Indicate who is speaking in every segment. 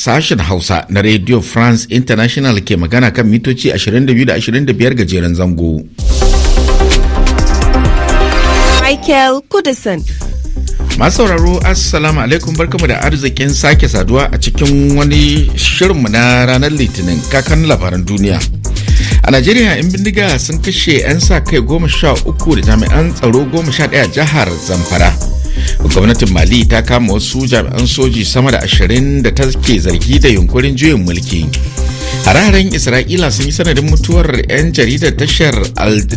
Speaker 1: Sashen Hausa na Radio France International ke magana kan mitoci 22 da 25 gajeren zango.
Speaker 2: Michael Kudison.
Speaker 1: Masu sauraro, Assalamu alaikum, barkamu da arzikin sake saduwa a cikin wani shirinmu na ranar Litinin. Kakan labaran duniya. A Najeriya, 'yan bindiga sun kashe 'yan sa kai 13 da jami'an tsaro 11 jihar Zamfara. Gwamnatin Mali ta kama wasu jami'an soji sama da 20 da ta ke zargi da yunkurin juyin mulki. Hare-haren Isra'ila sun yi sanadin mutuwar 'yan jaridar tashar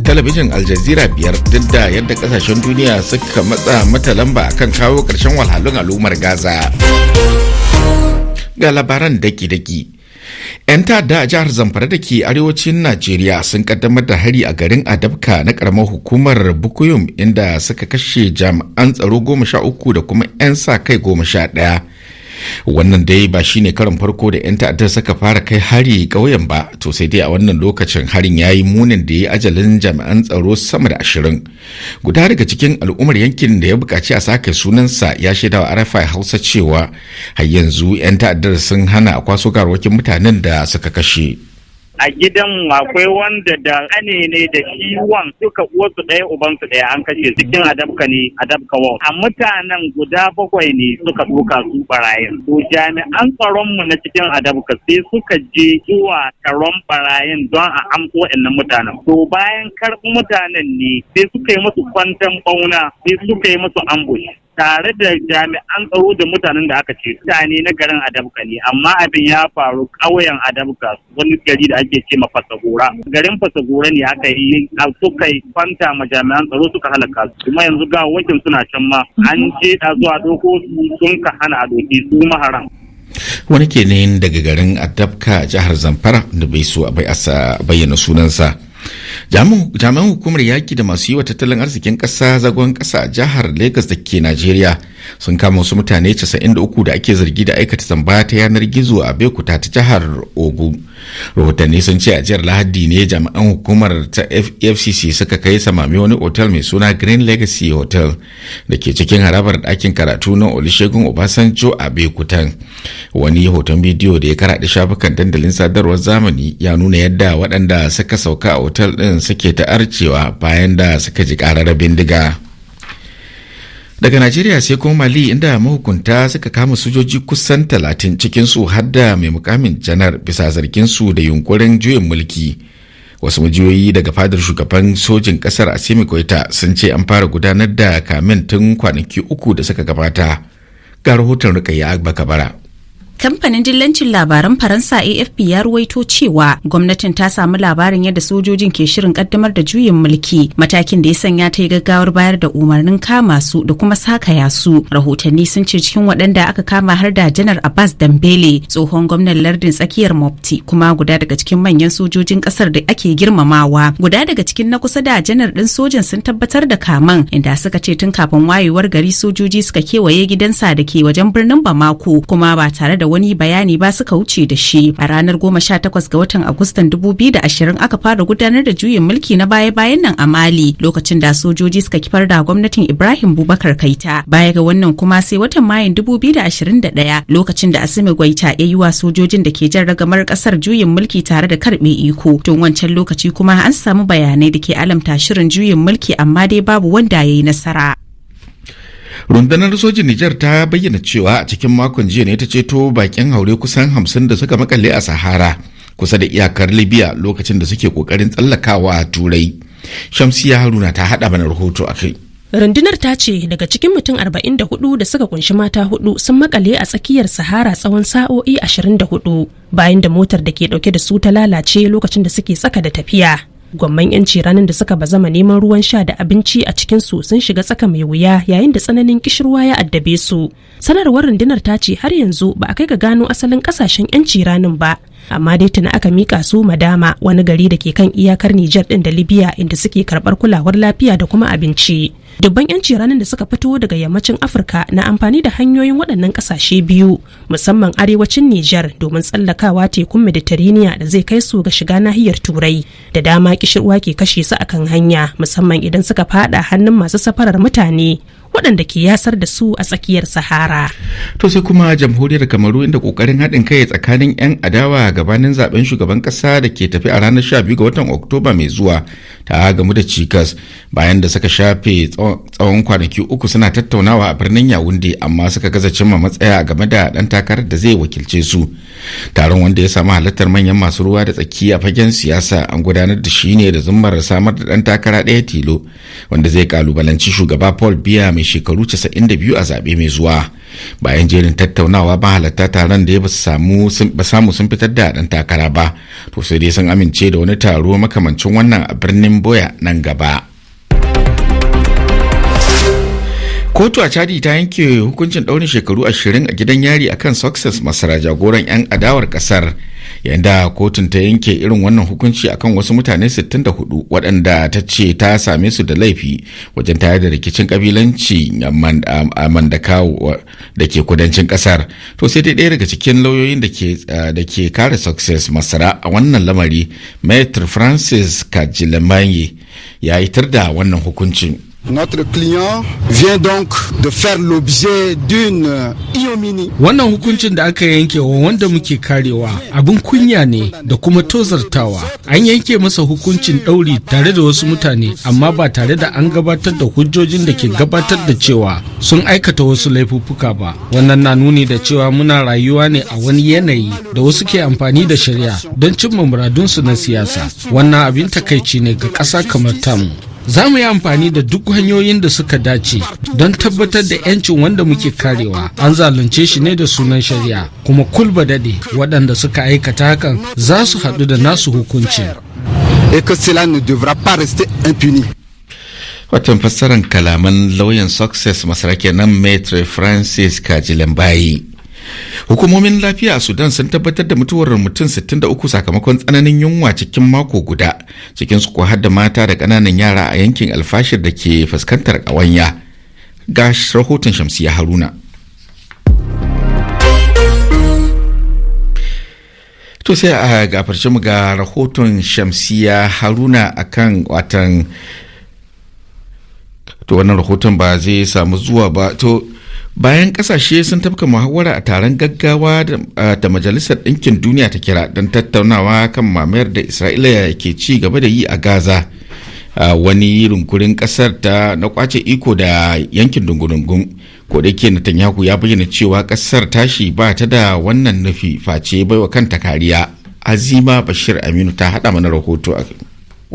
Speaker 1: talabijin Al Jazeera biyar, duk da yadda kasashen duniya suka matsa mata lamba akan kawo ƙarshen walhalun al'ummar Gaza. Ga labaran daki-daki. 'Yan ta'adda a jihar Zamfara da ke arewacin Najeriya sun kaddamar da hari a garin Adabka na karamar hukumar Bukuyum, inda suka kashe jami'an tsaro 13 da kuma 'yan sa kai 11. Wannan dai ba shine karin farko da 'yan ta'addar suka fara kai hari ƙauyen ba, to sai dai a wannan lokacin harin ya yi munin da ya yi ajalin jami'an tsaro sama da 20. Guda daga cikin al'ummar yankin da ya buƙaci a sake sunansa ya shaida wa RFI Hausa cewa har yanzu 'yan ta'addar sun hana a kwaso garwakin mutanen da suka kashe.
Speaker 3: A gidan akwai wanda da ƙane ne da shi wan, duka uwarsu ɗaya ubansu ɗaya, an kashe cikin Adabka ne, Adabka ward. A mutanen guda bakwai ne suka ɗauka su barayin. To, jami'an tsaron mu na cikin Adabka sai suka je zuwa taron barayin don a amso waɗannan mutanen. To, bayan karɓi mutanen ne sai suka yi musu kwantan ɓauna, sai suka yi musu ambush tare da jami'an tsaro da mutanen da aka ce mutane na garin Adabka ne, amma abin ya faru ƙauyen Adabka, wani gari da ake ce ma Fasagora. Garin Fasagora ne aka yi suka yi kwanta ma jami'an tsaro, suka halaka su. Kuma yanzu ga wakin suna can ma, an je da zuwa doko su, sun ka hana a doki su maharan.
Speaker 1: Wani kenan daga garin Adabka, jihar Zamfara, da bai so a bayyana sunansa. Jami'an hukumar yaki da masu yi wa tattalin arzikin ƙasa zagon ƙasa a jihar Lagos da ke Najeriya sun kama wasu mutane 93 da ake zargi da aikata zamba ta yanar gizo a Abeokuta ta jihar Ogun. Rahotanni sun ce a jiyar Lahadi ne jami'an hukumar ta EFCC suka kai samami wani otal mai suna Green Legacy Hotel da ke cikin harabar ɗakin karatu na Olusegun Obasanjo a Abeokutan. Wani hoton bidiyo da ya karaɗe shafukan dandalin sadarwar zamani ya nuna yadda waɗanda suka sauka a otal ɗin suke ta arcewa bayan da suka ji ƙarar bindiga. Daga Najeriya sai kuma Mali, inda mahukunta suka kama sojoji kusan 30, cikinsu har da mai mukamin janar, bisa zargin su da yunkurin juyin mulki. Wasu majiyoyi daga fadar shugaban sojin kasar Assimi Goita sun ce an fara gudanar da kamin tun kwanaki 3 da suka gabata. Ga rahoton Rukayya Abba Kabara.
Speaker 4: Kamfanin dillancin labaran Faransa AFP ya ruwaito cewa gwamnatin ta samu labarin yadda sojojin ke shirin kaddamar da juyin mulki, matakin da ya sanya ta yi gaggawar bayar da umarnin kama su da kuma sakaya su. Rahotanni sun ce cikin waɗanda aka kama har da Janar Abbas Dambele, tsohon gwamnan lardin tsakiyar Mopti kuma guda daga cikin manyan sojojin ƙasar da ake girmamawa. Guda daga cikin na kusa da janar ɗin sojin sun tabbatar da kaman, inda suka ce tun kafin wayewar gari sojoji suka kewaye gidansa da ke wajen birnin Bamako, kuma ba tare da wani bayani ba suka wuce da shi. A ranar 18 ga watan Agustan 2020 aka fara gudanar da juyin mulki na baya-bayan nan a Mali, lokacin da sojoji suka kifar da gwamnatin Ibrahim Boubacar Keita. Baya ga wannan kuma sai watan Mayun 2021, lokacin da Assimi Goita ya yi wa sojojin da ke jan ragamar kasar juyin mulki tare da karbe iko. Tun wancan lokaci kuma an samu bayanai da ke alamta shirin juyin mulki, amma dai babu wanda ya yi nasara.
Speaker 1: Rundunar sojin Nijar ta bayyana cewa a cikin makon jiya ne ta ceto bakin haure kusan 50 da suka makale a Sahara kusa da iyakar Libya lokacin da suke kokarin tsallakawa Turai. Shamsiya Haruna ta hada mana rahoto a kai.
Speaker 5: Rundunar ta ce daga cikin mutum 44 da suka kunshi mata hudu sun makale a tsakiyar Sahara tsawon sa'o'i 24 bayan da motar da ke dauke da su ta lalace lokacin da suke tsaka da tafiya. Gwamman 'yanci ranin da suka bazama neman ruwan sha da abinci a cikinsu sun shiga tsaka mai wuya yayin da tsananin kishirwa ya addabe su. Sanarwar rundunar ta ce har yanzu ba a kai ga gano asalin kasashen 'yanci ranin ba, amma dai tuni aka mika su Madama, wani gari da ke kan iyakar Nijar din da Libya, inda suke karbar kulawar lafiya da kuma abinci. Dubban 'yanci ranin da suka fito daga yammacin Afirka na amfani da hanyoyin waɗannan ƙasashe biyu, musamman arewacin Nijar, domin tsallakawa tekun Mediterranean da zai kai su ga shiga nahiyar Turai. Da dama kishirwa ke kashe su akan hanya, musamman idan suka fada hannun masu safarar mutane. waɗanda ke yasar da su a tsakiyar Sahara.
Speaker 1: To sai kuma Jamhuriyar Kamaru, inda kokarin haɗin kai tsakanin 'yan adawa gabanin zaben shugaban ƙasa da ke tafi a ranar 12 ga watan Oktoba mai zuwa ta gamu da cikas bayan da suka shafe tsawon kwanaki 3 suna tattaunawa a birnin Yawunde, amma suka gaza cimma matsaya game da ɗan takarar da zai wakilce su. Taron, wanda ya samu halartar manyan masu ruwa da tsaki a fagen siyasa, an gudanar da shi ne da zummar samar da ɗan takara ɗaya tilo wanda zai kalubalanci shugaba Paul Biya mai shekaru 92 a zaɓe mai zuwa. Bayan jerin tattaunawa, mahalarta taron da ya ba samu sun fitar da ɗan takara ba. To sai dai sun amince da wani taro makamancin wannan a birnin Boya nan gaba. Kotu a Chadi ta yanke hukuncin ɗaurin shekaru 20 a gidan yari akan Success Masara, jagoran 'yan adawar ƙasar, yayin da kotun ta yanke irin wannan hukunci akan wasu mutane 64 waɗanda ta ce ta same su da laifi wajen tayar da rikicin kabilanci a Mandakawo da ke kudancin ƙasar. To sai dai ɗaya daga cikin lauyoyin da ke kare Success Masara a wannan lamari, Maitre Francis Kajilamanye, ya yitar da wannan hukuncin.
Speaker 6: Notre client vient donc de faire l'objet d'une ignominie.
Speaker 7: Wannan hukuncin da aka yanke wa wanda muke karewa abin kunya ne da kuma tozartawa. An yanke masa hukuncin ɗauri tare da wasu mutane, amma ba tare da an gabatar da hujjojin da ke gabatar da cewa sun aikata wasu laifuffuka ba. Wannan na nuni da cewa muna rayuwa ne a wani yanayi da wasu ke amfani da shari'a don cimma muradunsu na siyasa. Wannan abin takaici ne ga ƙasa kamar tamu. Za mu yi amfani da duk hanyoyin da suka dace don tabbatar da 'yancin wanda muke karewa. An zalunce shi ne da sunan shari'a, kuma kulba daɗe waɗanda suka aikata hakan za su haɗu da nasu hukuncin.
Speaker 6: Et que cela ne devra pas rester impuni.
Speaker 1: Watan fassarar kalaman lauyan Success Masara kenan, Maitre Francis Kajilambayi. Hukumomin lafiya a Sudan sun tabbatar da mutuwar mutum 63 sakamakon tsananin yunwa cikin mako guda, cikin su har da mata da ƙananan yara a yankin Alfashir da ke fuskantar ƙawanya. Ga rahoton Shamsiya Haruna. To sai a gafarci mu, ga rahoton Shamsiya Haruna akan watan. To wannan rahoton ba zai samu zuwa ba. To bayan kasashe sun tafka muhawara a taron gaggawa da Majalisar Ɗinkin Duniya ta kira don tattaunawa kan mamayar da Isra'ila ke ci gaba da yi a Gaza, wani yunkurin kasar ta na kwace iko da yankin dungurungun, ko da ke Netanyahu ya bayyana cewa kasar tashi ba ta da wannan nufi face baiwa kanta kariya. Azima Bashir Aminu ta haɗa mana rahoto.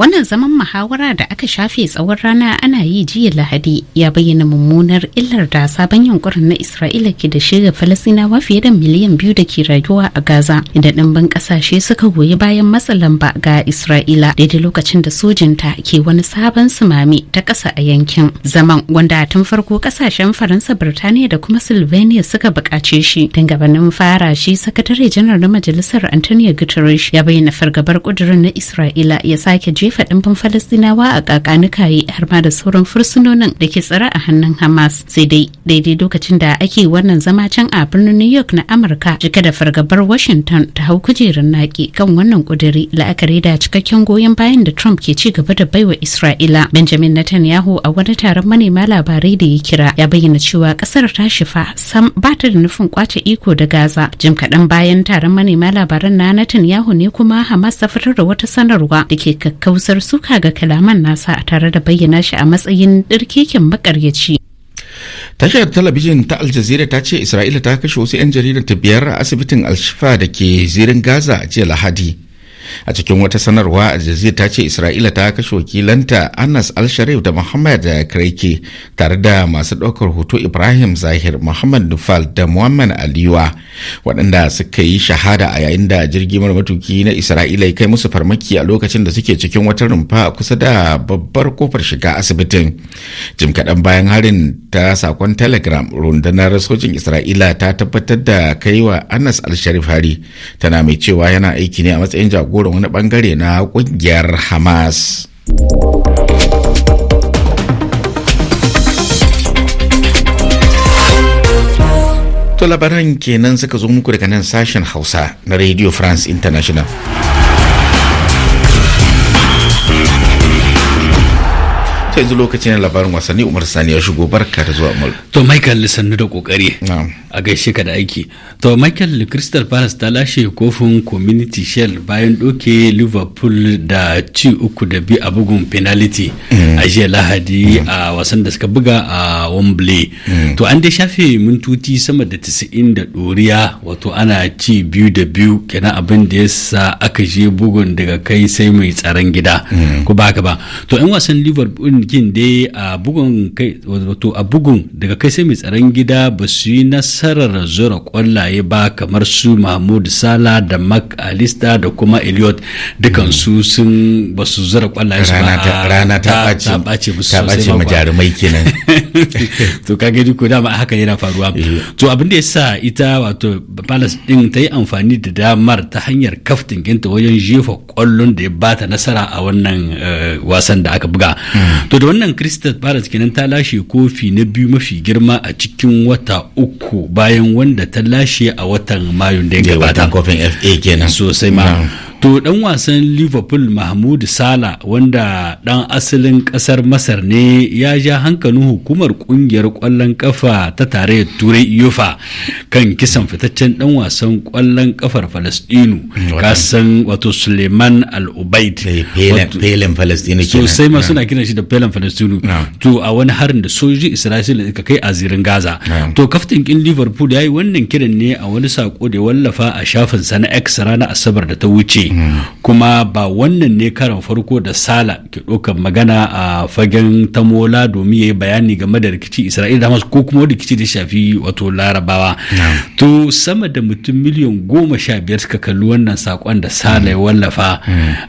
Speaker 4: Wannan zaman muhawara da aka shafe tsawon rana ana yi jiya Lahadi ya bayyana mummunar illar da sabon yunkurin na Isra'ila ke da shi ga Falasinawa fiye da miliyan 2 da ke rayuwa a Gaza, inda ɗimbin ƙasashe suka goyi bayan matsa lamba ga Isra'ila daidai lokacin da sojinta ke wani sabon sumame ta ƙasa a yankin. Zaman, wanda tun farko ƙasashen Faransa, Birtaniya da kuma Slovenia suka buƙace shi, tun gabanin fara shi sakatare janar na majalisar Antonio Guterres ya bayyana fargabar ƙudurin na Isra'ila ya sake jefa ɗimbin Falastinawa a kakanikaye, har ma da sauran fursunonin da ke tsare a hannun Hamas. Sai dai daidai lokacin da ake wannan zama can a birnin New York na Amurka, cike da fargabar Washington ta hau kujerar naki kan wannan kuduri, la'akari da cikakken goyon bayan da Trump ke ci gaba da baiwa Isra'ila. Benjamin Netanyahu, a wani taron manema labarai da ya kira, ya bayyana cewa kasar ta shifa sam ba ta da nufin kwace iko da Gaza. Jim kaɗan bayan taron manema labaran na Netanyahu ne kuma Hamas ta fitar da wata sanarwa da ke kakkausar suka ga kalaman nasa, tare da bayyana shi a matsayin ɗirkeken makaryaci.
Speaker 1: Tashar talabijin ta Al Jazeera ta ce Isra'ila ta kashe wasu 'yan jaridar ta 5 a asibitin Alshifa da ke zirin Gaza a jiya Lahadi. A cikin wata sanarwa, Al Jazeera ta ce Isra'ila ta kashe wakilanta Anas Al-Sharif da Muhammad Kraike, tare da masu ɗaukar hoto Ibrahim Zahir, Muhammad Nufal da Muhammad Aliwa, waɗanda suka yi shahada a yayin da jirgi mara matuki na Isra'ila ya kai musu farmaki a lokacin da suke cikin wata rumfa kusa da babbar kofar shiga asibitin. Jim kaɗan bayan harin, ta sakon Telegram, rundunar sojin Isra'ila ta tabbatar da kaiwa Anas Al-Sharif hari, tana mai cewa yana aiki ne a matsayin jagoran wani bangare na kungiyar Hamas. To labaran kenan suka zo muku daga nan sashen Hausa na Radio France International. Ta yanzu lokacin labarin wasanni, Umar Sani ya shigo. Barka da zuwa, Umar.
Speaker 8: To Michael, sannu da kokari. A gaishe ka da aiki. To Michael, Crystal Palace ta lashe kofin Community Shield bayan doke Liverpool da ci 3-2 a bugun penalty a jiya Lahadi a wasan da suka buga a Wembley. To an dai shafe mintoci sama da 90 da ɗoriya, wato ana ci 2-2 kenan, abin da ya sa aka je bugun daga kai sai mai tsaron gida. Ko ba haka ba? To 'yan wasan Liverpool kin dai a bugun kai, wato a bugun daga kai sai mai tsaron gida, ba su yi nasarar zura kwallaye ba, kamar su Mahmud Salah da Mac Allister da kuma Elliot, dukansu sun ba su zura kwallaye su ba.
Speaker 1: Rana ta
Speaker 8: ɓace musu.
Speaker 1: Ta ɓace ma jarumai kenan.
Speaker 8: To ka gani ko, dama haka yana faruwa. To abin da ya sa ita wato Palace din ta yi amfani da damar ta hanyar kaftin kinta wajen jefa kwallon da ya bata nasara a wannan wasan da aka buga. To da wannan, Crystal Palace kenan ta lashe kofi na biyu mafi girma a cikin wata 3 bayan wanda ta lashe a watan Mayun da ya gabata.
Speaker 1: Kofin FA kenan.
Speaker 8: Sosai ma. To dan wasan Liverpool Mahmud Salah, wanda dan asalin kasar Masar ne, ya ja hankalin hukumar kungiyar kwallon kafa ta tarayyar Turai UEFA kan kisan fitaccen dan wasan kwallon kafar Falastinu, kasan wato Suleiman Al-Ubaid.
Speaker 1: Pelen Falastinu
Speaker 8: kenan. Sosai ma, suna kiran shi da Pelen Falastinu. To a wani harin da sojoji Isra'ila suka kai a zirin Gaza. To kaftin kin Liverpool ya yi wannan kiran ne a wani sako da ya wallafa a shafinsa na X ranar Asabar da ta wuce. Kuma ba wannan ne karan farko da Sala ke ɗaukar magana a fagen tamola domin ya yi bayani game da rikici Isra'ila da Hamas ko kuma rikici da shafi wato Larabawa. To sama da mutum miliyan 15 suka kalli wannan sakon da Sala ya wallafa,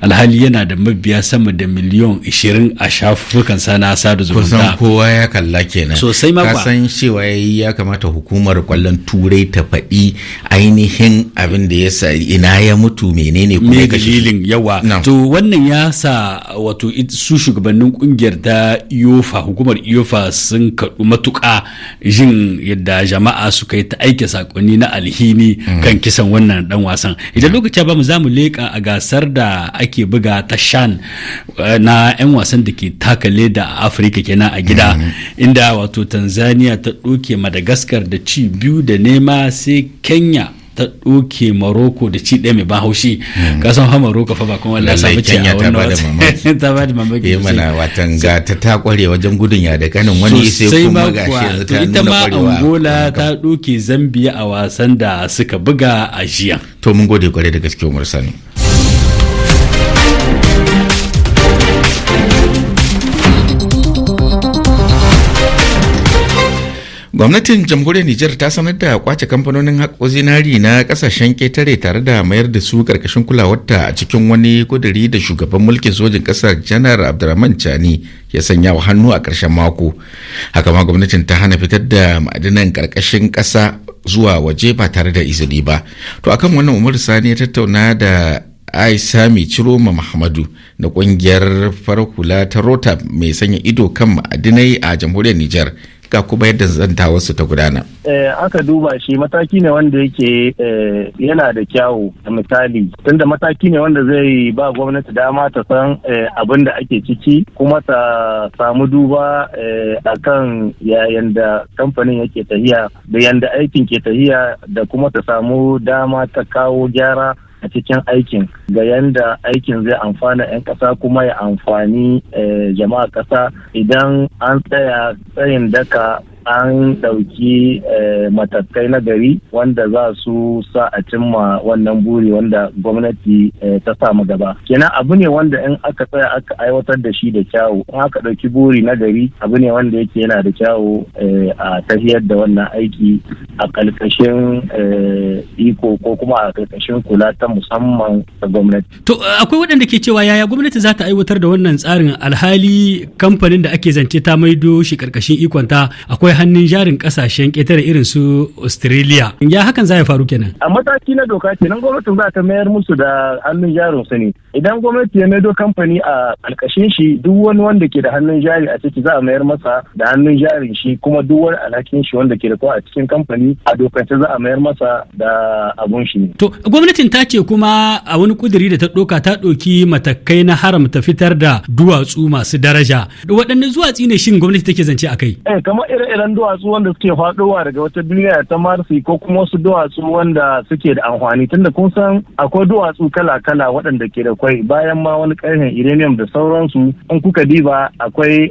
Speaker 8: alhali yana da mabiya sama da miliyan 20 a shafukan sana sada zumunta.
Speaker 1: Kusan kowa ya kalla kenan.
Speaker 8: Sosai ma.
Speaker 1: Ka san cewa ya kamata hukumar kwallon Turai ta faɗi ainihin abin da ya sa, ina ya mutu, menene kuma
Speaker 8: me dalilin yawa. To wannan ya sa wato su shugabannin kungiyar ta UEFA, hukumar UEFA, sun kaɗu matuƙa jin yadda jama'a suka yi ta aike sakonni na alhini kan kisan wannan dan wasan. Idan lokaci ba mu, za mu leƙa a gasar da ake buga ta Shan na 'yan wasan da ke taka leda a Afirka kenan a gida, inda wato Tanzania ta ɗoke Madagascar da ci 2-0, sai Kenya ta ɗoke Morocco da ci 1 mai ban haushi. Ka san fa Morocco fa ba kuma Allah samu ce a wannan
Speaker 1: wata
Speaker 8: ta ba da mamaki.
Speaker 1: Eh mana, watan ga ta kware wajen gudun ya da kanin wani, sai kuma gashi yanzu ta
Speaker 8: ita
Speaker 1: nuna
Speaker 8: ma
Speaker 1: kwarewa.
Speaker 8: Angola ta ɗoke Zambia a wasan da suka buga a jiya.
Speaker 1: To mun gode kwarai da gaske, Umar Sani. Gwamnatin Jamhuriyar Nijar ta sanar da kwace kamfanonin haƙo zinari na ƙasashen ƙetare tare da mayar da su ƙarƙashin kulawarta, a cikin wani kuduri da shugaban mulkin sojin ƙasar Janar Abdurrahman Chani ya sanya wa hannu a ƙarshen mako. Haka ma gwamnatin ta hana fitar da ma'adinan ƙarƙashin ƙasa zuwa waje ba tare da izini ba. To akan wannan, Umar Sani ya tattauna da Aisami Ciroma Muhammadu na kungiyar farar hula ta Rota mai sanya ido kan ma'adinai a Jamhuriyar Nijar, ga kuma yadda zantawarsu ta gudana.
Speaker 9: Aka duba shi, mataki ne wanda yake yana da kyawu. Misali, tunda mataki ne wanda zai ba gwamnati dama ta san abin da ake ciki, kuma ta samu duba akan yayin da kamfanin yake tahiya da yanda aikin ke tahiya, da kuma ta samu dama ta kawo gyara a cikin aikin, ga yanda aikin zai amfana 'yan ƙasa kuma ya amfani jama'a ƙasa, idan an tsaya tsayin daka an ɗauki matakai na gari wanda za su sa a cimma wannan buri wanda gwamnati ta samu gaba. Kenan abu ne wanda in aka tsaya aka aiwatar da shi da kyawu, in aka ɗauki buri na gari, abu ne wanda yake yana da kyawu a tafiyar da wannan aiki a ƙarƙashin iko ko kuma a ƙarƙashin kula ta musamman ta gwamnati.
Speaker 8: To akwai waɗanda ke cewa yaya gwamnati za ta aiwatar da wannan tsarin, alhali kamfanin da ake zance ta maido shi ƙarƙashin ikonta akwai akwai hannun jarin kasashen ƙetare irin su Australia. Ya hakan za ya faru kenan?
Speaker 9: A mataki na doka kenan gwamnatin za ta mayar musu da hannun jarin su ne. Idan gwamnati ya maido kamfani a alkashin shi, duk wani wanda ke da hannun jari a ciki za a mayar masa da hannun jarin shi, kuma duk wani alhakin shi wanda ke da a cikin kamfani a dokance za a mayar masa da abun shi.
Speaker 8: To gwamnatin ta ce kuma a wani kuduri da ta ɗauka, ta ɗauki matakai na haramta fitar da duwatsu masu daraja. Waɗanne duwatsu ne shin gwamnati take zance a kai?
Speaker 9: Eh, kamar ire-iren duwatsu wanda suke faɗowa daga wata duniya ta Marsi, ko kuma wasu duwatsu wanda suke da amfani, tunda kun san akwai duwatsu kala-kala waɗanda ke da kwai bayan ma wani ƙarfen uranium da sauransu. In kuka diba, akwai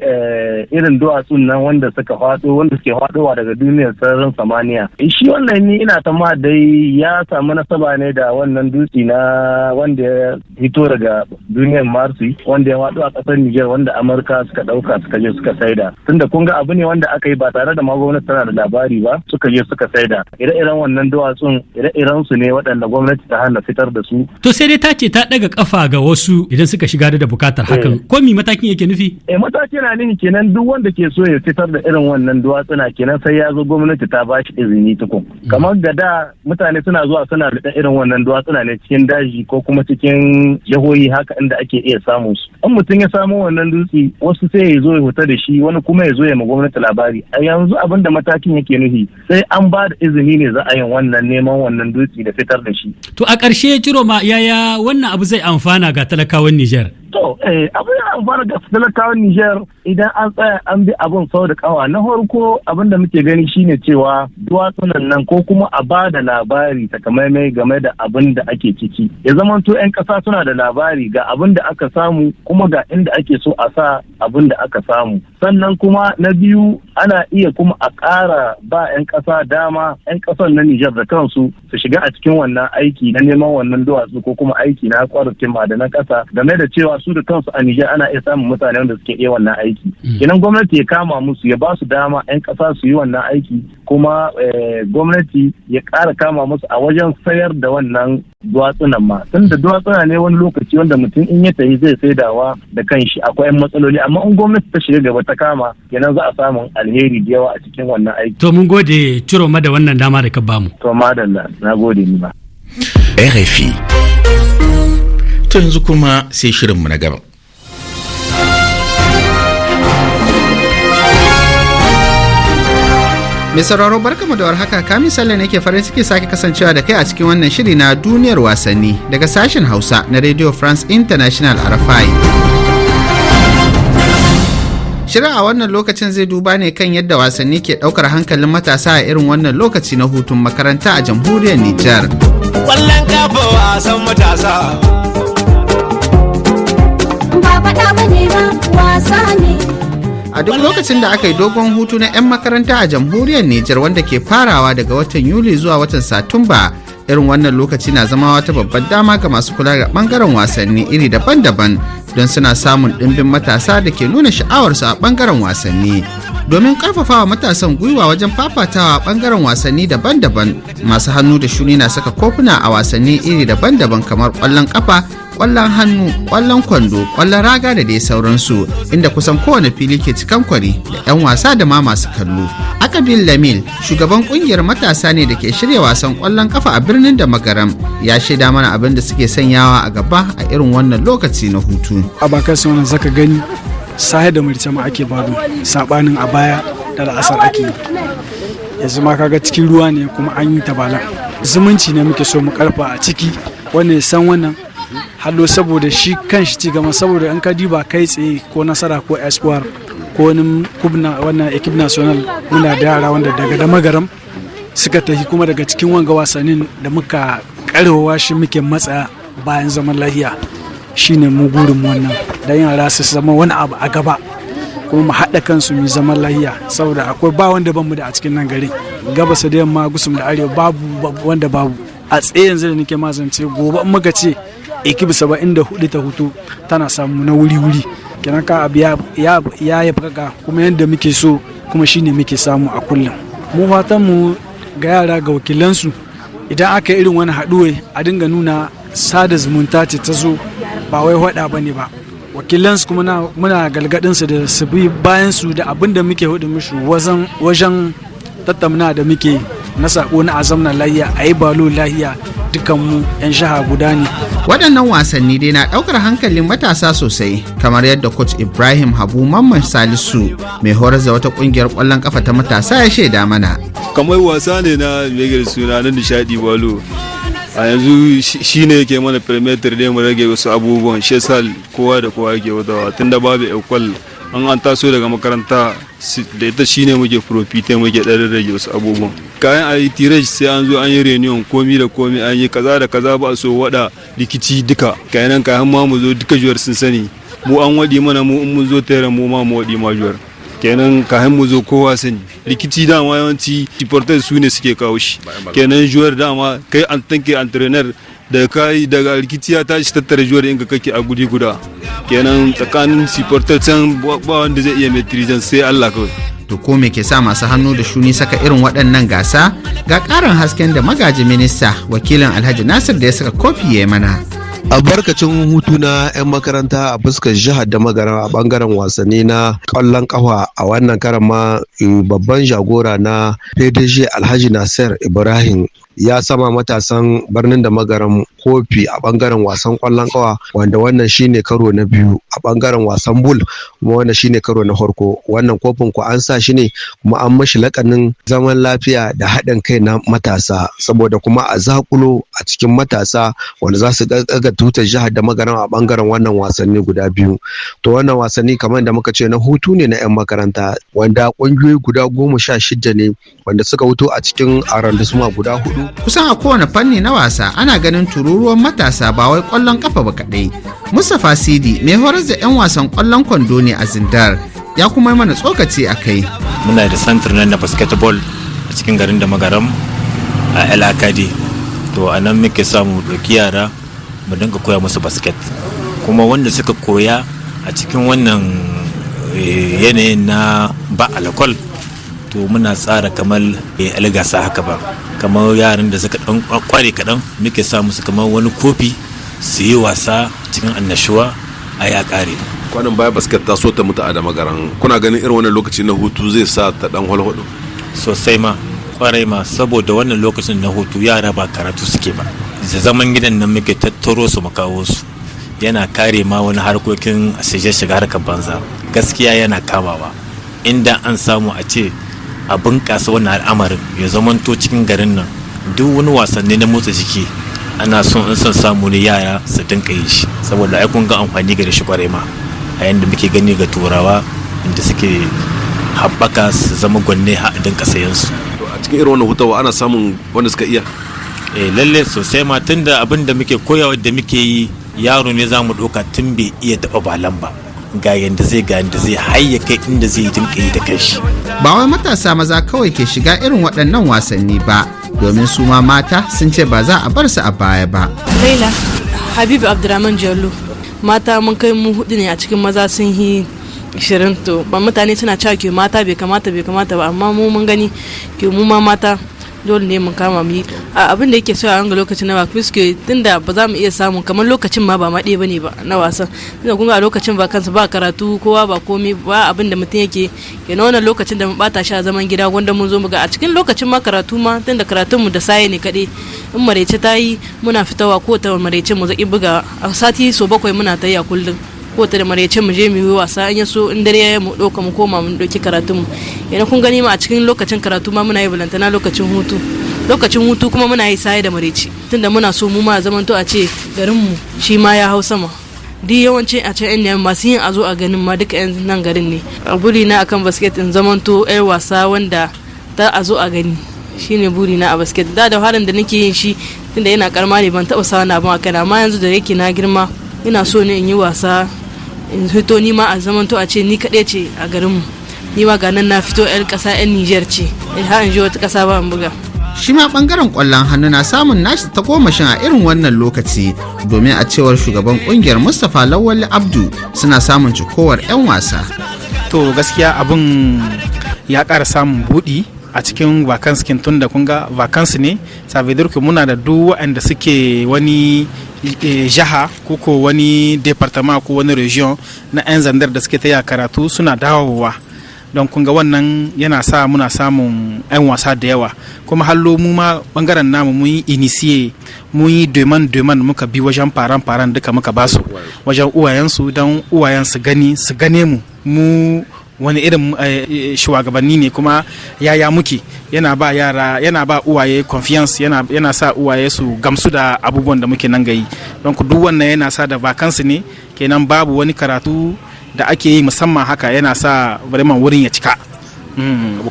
Speaker 9: irin duwatsun nan wanda suka faɗo, wanda suke faɗowa daga duniyar sararin samaniya. Shi wannan ni ina ta ma dai ya samu nasaba ne da wannan dutse na wanda ya fito daga duniyar Marsi, wanda ya faɗo a ƙasar Niger, wanda Amurka suka ɗauka suka je suka saida. Tunda kun ga abu ne wanda aka yi ba tare da ma gwamnati tana da labari ba, suka je suka saida. Ire-iren wannan duwatsun, ire-iren su ne waɗanda gwamnati ta hana fitar da su.
Speaker 8: To sai dai ta ce ta ɗaga kafa ga wasu idan suka shiga da bukatar hakan. Ko mi matakin yake nufi?
Speaker 9: Eh, mataki na nufi kenan duk wanda ke so ya fitar da irin wannan duwatsuna kenan sai ya zo gwamnati ta ba shi izini tukun. Kamar ga da mutane suna zuwa suna da irin wannan duwatsuna ne cikin daji ko kuma cikin jihohi haka inda ake iya samun su. In mutum ya samu wannan dutse, wasu sai ya zo ya fita da shi, wani kuma ya zo ya ma gwamnati labari. A yanzu abin da matakin yake nufi, sai an ba da izini ne za a yin wannan neman wannan dutse da fitar da shi.
Speaker 8: To a ƙarshe, Ciroma, yaya wannan abu zai amfana ga talakawan Nijar?
Speaker 9: To, abu ya amfana ga talakawan Nijar idan an tsaya an bi abun sau da kawa. Na farko, abin da muke gani shine cewa duwatsunan nan, ko kuma a ba da labari takamaimai game da abin da ake ciki. Ya zamanto 'yan ƙasa suna da labari ga abin da aka samu, kuma ga inda ake so a sa abin da aka samu. Sannan kuma na biyu, ana iya kuma a ƙara ba 'yan ƙasa dama, 'yan ƙasar na Nijar da kansu su shiga a cikin wannan aiki na neman wannan duwatsu, ko kuma aiki na kwaratin ma'adanan ƙasa, game da cewa su da kansu a Nijar ana iya samun mutane wanda suke iya wannan aiki. Kenan gwamnati ya kama musu, ya ba su dama 'yan ƙasa su yi wannan aiki, kuma gwamnati ya ƙara kama musu a wajen sayar da wannan duwatsunan ma. Tun da duwatsuna ne wani lokaci wanda mutum in ya tafi zai saidawa da kanshi, akwai 'yan matsaloli, amma in gwamnati ta shiga gaba ta kama, kenan za a samun alheri da yawa a cikin wannan aiki.
Speaker 8: To mun gode, Ciroma, da wannan dama da ka bamu.
Speaker 9: To madalla, na gode ni ba.
Speaker 1: RFI. To yanzu kuma sai shirinmu na gaba.
Speaker 10: Mai sauraro, barkamu da warhaka. Kami Sallah ne ke farin ciki sake kasancewa da kai a cikin wannan shiri na duniyar wasanni daga sashen Hausa na Radio France International, RFI. Shirin a wannan lokacin zai duba ne kan yadda wasanni ke daukar hankalin matasa a irin wannan lokaci na hutun makaranta a jamhuriyar Nijar.
Speaker 11: Kwallon kafa wasan matasa.
Speaker 12: Ba faɗa bane ba, wasa ne.
Speaker 10: A duk lokacin da aka yi dogon hutu na 'yan makaranta a jamhuriyar Nijar, wanda ke farawa daga watan Yuli zuwa watan Satumba, irin wannan lokaci na zama wata babbar dama ga masu kula da bangaren wasanni iri daban-daban, don suna samun ɗimbin matasa da ke nuna sha'awarsu a bangaren wasanni. Domin karfafawa matasan gwiwa wajen fafatawa a bangaren wasanni daban-daban, masu hannu da shuni na saka kofuna a wasanni iri daban-daban kamar ƙwallon ƙafa, kwallon hannu, kwallon kwando, kwallon raga da dai sauransu, inda kusan kowane fili ke cikan kwari da 'yan wasa da ma masu kallo. Akabil Lamil shugaban kungiyar matasa ne da ke shirya wasan kwallon kafa a birnin da Magaram, ya shaida mana abin da suke sanyawa a gaba a irin wannan lokaci na hutu.
Speaker 13: A bakar wannan zaka gani sahe da marice ma ake bado, sabanin a baya da la'asar ake yi. Yanzu ma kaga cikin ruwa ne kuma an yi tabalan. Zumunci ne muke so mu karfa a ciki, wannan ya san wannan hallo, saboda shi kan shi cigaba, saboda in ka diba kai tsaye ko Nasara ko Espoir ko wani kubna, wannan équipe nationale, muna da yara wanda daga da Magaram suka tafi, kuma daga cikin wanga wasannin da muka karewa shi muke matsa bayan zaman lahiya. Shine mu gurin wannan, dan yara su zama wani abu a gaba, kuma mu haɗa kansu mu zaman lahiya, saboda akwai ba wanda ban mu da a cikin nan garin, gabas da yamma, Gusum da arewa, babu wanda babu. A tsaye yanzu da nake mazance, gobe in muka ce équipe 74 ta hutu, tana samu na wuri-wuri. Kenan ka abu ya ya kaka kuma yadda muke so, kuma shine muke samu a kullum. Mu fatan mu ga yara, ga wakilansu, idan aka irin wani haɗuwe, a dinga nuna sada zumunta ce ta zo, ba wai hwada ba ne ba. Wakilansu kuma muna galgadinsu da su bi bayan su da abin da muke hudu musu wajen tattauna da muke na sako na azamna lahiya, a yi balo lahiya, dukanmu 'yan shaha guda ne.
Speaker 10: Waɗannan wasanni dai na ɗaukar hankalin matasa sosai, kamar yadda coach Ibrahim Habu Mamman Salisu, mai horar da wata ƙungiyar ƙwallon ƙafa ta matasa, ya shaida mana.
Speaker 14: Kamar wasa ne na mai suna na nishaɗi, balo a yanzu shi ne yake mana permettre ne mu rage wasu abubuwan. Shi yasa kowa da kowa yake wutawa, tunda babu école, an taso daga makaranta da ita shine muke profiter, muke ɗan rage wasu abubuwan. Kayan a yi tirage, sai an zo an yi réunion, komi da komi, an yi kaza da kaza, ba a so wada rikici duka. Kayan kayan ma mu zo, duka joueur sun sani, mu an waɗi mana, mu in mun zo tare, mu ma mu waɗi ma joueur. Kenan kayan mu zo, kowa sani rikici dama yawanci supporters su ne suke kawo shi. Kenan joueur dama, kai en tant que entraîneur, da kai daga rikici ya tashi, tattara joueur in ka kake a guri guda. Kenan tsakanin supporter can, ba wanda zai iya maîtriser, sai Allah kawai.
Speaker 10: To, ko me ke sa masu hannu da shuni saka irin waɗannan gasa? Ga ƙarin hasken da Magaji Minista, wakilin Alhaji Nasir da ya saka kofi, ya mana.
Speaker 15: Albarkacin hutu na 'yan makaranta a fuskar jihar da Magaran a bangaren wasanni na kwallon kafa, a wannan karan ma babban jagora na PDG, Alhaji Nasir Ibrahim, ya sama matasan birnin da Magaran kofi a bangaren wasan kwallon kafa, wanda wannan shine karo na biyu, a bangaren wasan bul kuma wannan shine karo na farko. Wannan kofin ku an sa shi ne kuma an mashi lakanin zaman lafiya da haɗin kai na matasa, saboda kuma a zakulo a cikin matasa wanda za su ɗaga tutar jihar da Magaran a bangaren wannan wasanni guda biyu. To, wannan wasanni, kamar da muka ce, na hutu ne na 'yan makaranta, wanda ƙungiyoyi guda 16 ne wanda suka wuto a cikin arrondissement guda hudu.
Speaker 10: Kusan a kowane fanni na wasa ana ganin tururuwan matasa, ba wai kwallon kafa ba kaɗai. Mustapha Sidi mai horar da 'yan wasan kwallon kwando ne a Zindar, ya kuma yi mana tsokaci a kai.
Speaker 16: Muna da centre na basketball a cikin garin da Magaram a El Akadi. To, a nan muke samu ɗauki yara mu dinga koya musu basket, kuma wanda suka koya a cikin wannan yanayin na ba alkol, to muna tsara kamar algasa haka ba, kamar yaran da suka dan kware kaɗan, muke sa musu kamar wani kofi su yi wasa cikin annashuwa a ya kare.
Speaker 17: Kwanan baya basket ta so ta mutu a Damagaran. Kuna ganin irin wannan lokaci na hutu zai sa ta dan holhodo?
Speaker 16: Sosai ma, kwarai ma, saboda wannan lokacin na hutu yara ba karatu suke ba, da zaman gidan nan muke tattaro su mu kawo su. Yana kare ma wani harkokin shige shiga harkar banza. Gaskiya yana kamawa, inda an samu a ce a bunƙasa wannan al'amarin, ya zamanto cikin garin nan duk wani wasanni na motsa jiki ana son, in son samu ne, yara su dinka yi shi, saboda ai kun ga amfani gare shi kwarai ma, a yanda muke gani ga Turawa inda suke haɓaka su zama gwanne a dinka sayan su.
Speaker 17: A cikin irin wannan hutawa ana samun wanda suka iya?
Speaker 16: Eh, lalle sosai ma, tunda abin da muke koyawa da muke yi, yaro ne za mu ɗauka tun bai iya taɓa balan ba, ga yanda zai, ga yanda zai hayya kai inda zai dinka yi da kanshi.
Speaker 10: Ba wai matasa maza kawai ke shiga irin waɗannan wasanni ba, domin su ma mata sun ce ba za a bar su a baya ba.
Speaker 18: Laila Habibu Abdurrahman Jallo. Mata mun kai mu hudu ne a cikin maza sun yi 20. To, ba mutane suna cewa ke mata bai kamata, bai kamata ba, amma mu mun gani ke mu ma mata dole ne mun kama mu yi a abin da yake so a wanga lokacin na ba, puisque tunda ba za mu iya samu kamar lokacin ma ba ma ɗaya bane ba na wasan, tunda kun ga a lokacin ba kansa ba karatu kowa ba komai ba, abin da mutum yake kenan. Wannan lokacin da mu bata shi a zaman gida, gwanda mun zo mu ga a cikin lokacin ma karatu ma, tunda karatun mu da saye ne kaɗai, in maraice ta yi muna fitowa ko ta maraice mu zaki buga. A sati so 7 muna ta yi a kullum, ko ta da maraice mu je mu yi wasa, in ya so in dare ya mu ɗauka mu koma mu ɗauki karatun mu. Yana kun gani ma a cikin lokacin karatu ma muna yi, bulantana lokacin hutu. Lokacin hutu kuma muna yi saye da maraice, tunda muna so mu ma zamanto a ce garin mu shi ma ya hau sama. Duk yawancin a can yan masu yin a zo a ganin ma duka yan nan garin ne. A buri na akan basket, in zamanto yar wasa wanda ta a zo a gani, shine buri na a basket. Da da harin da nake yin shi, tunda yana karma ne, ban taba sa wani abin a kaina, amma yanzu da yake na girma, ina so ne in yi wasa, in fito ni ma a zamanto a ce ni kaɗai ce a garinmu, ni ma ga nan na fito 'yar ƙasa, 'yan Nijar ce, har in je wata ƙasa ba in buga.
Speaker 10: Shi ma bangaren kwallon hannu na samun nashi ta gomashin a irin wannan lokaci, domin a cewar shugaban kungiyar, Mustapha Lawali Abdu, suna samun cikowar 'yan wasa.
Speaker 19: To, gaskiya abin ya ƙara samun buɗi a cikin vacances, tun da kun ga vacances ne, saboda muna da duk waɗanda suke wani Jaha ko ko wani département ko wani région na 'yan Zandar da suke taya karatu suna dawowa. Don kun ga wannan yana sa muna samun 'yan wasa da yawa. Kuma hallo mu ma bangaren namu mun yi initier, mun yi demande demande, muka bi wajen parents parents duka, muka basu wajen uwayensu don uwayen su gani, su gane mu, mu wani irin shugabanni ne, kuma yaya muke. Yana ba yara, yana ba uwaye confiance, yana sa uwaye su gamsu da abubuwan da muke nan gayi. Don duk wannan yana sa da vacances ne kenan, babu wani karatu da ake yi musamman haka, yana sa vraiment wurin ya cika.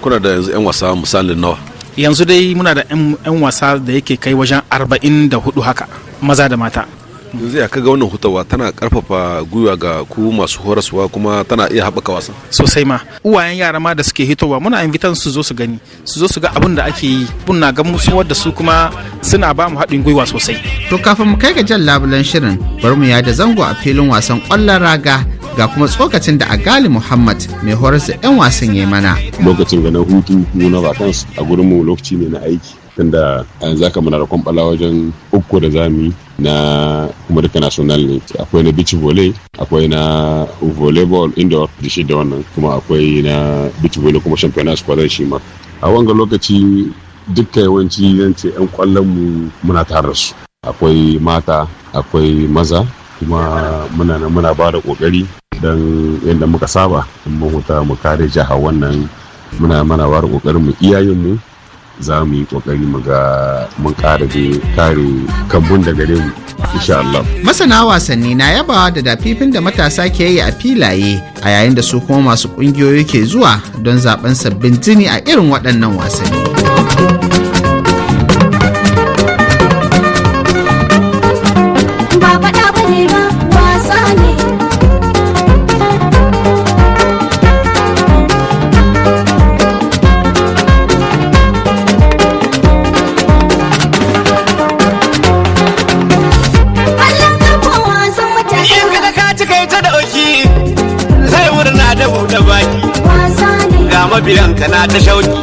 Speaker 17: Kuna da yanzu 'yan wasa misalin nawa?
Speaker 19: Yanzu dai muna da 'yan wasa da yake kai wajen 44 haka, maza da mata.
Speaker 17: Yanzu ya kaga wannan hutawa tana karfafa gwiwa ga ku masu horaswa, kuma tana iya haɓaka wasan?
Speaker 19: Sosai ma. Uwayen yara ma da suke hitowa, muna invitan su zo su gani, su zo su ga abin da ake yi. Muna ga musu wadda su kuma suna ba mu haɗin gwiwa sosai.
Speaker 10: To, kafin mu kai ga jan labulen shirin, bari mu yada zango a filin wasan ƙwallon raga. Ga kuma tsokacin da Agali Muhammad, mai horar da 'yan wasan, ya mana.
Speaker 20: Lokacin ga na hutu mu na vacances, a gurin mu lokaci ne na aiki, tunda a yanzu haka muna da kwamfala wajen uku da zamu yi na kuma duka national ne. Akwai na beach volley, akwai na volleyball indoor da shi da wannan, kuma akwai na beach volley kuma championnat squadron shi ma. A wanga lokaci dukka yawanci zan ce 'yan kwallon mu muna tare da su, akwai mata, akwai maza, kuma muna nan muna ba da kokari don yadda muka saba in mun huta mu kare jiha. Wannan muna mana ba da kokarin mu, iyayen mu za mu yi kokari mu ga mun kare kare kambun da gare mu, insha Allah.
Speaker 10: Masana wasanni na yabawa da dafifin da matasa ke yi a filaye, a yayin da su kuma masu kungiyoyi ke zuwa don zaben sabbin jini a irin waɗannan wasanni.
Speaker 12: Ba faɗa bane ba, wasa ne. Ƙwallon kafa wasan matasa.
Speaker 11: In kaga ka ci kai ta dauki, sai murna da buɗe baki.
Speaker 12: Wasa ne.
Speaker 11: Ga mabiyan ka na ta shauki,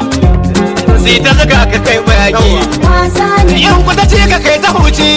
Speaker 11: sai ta zuga ka kai bayaki.
Speaker 12: Wasa ne.
Speaker 11: In ku ta ce ka kai ta huci.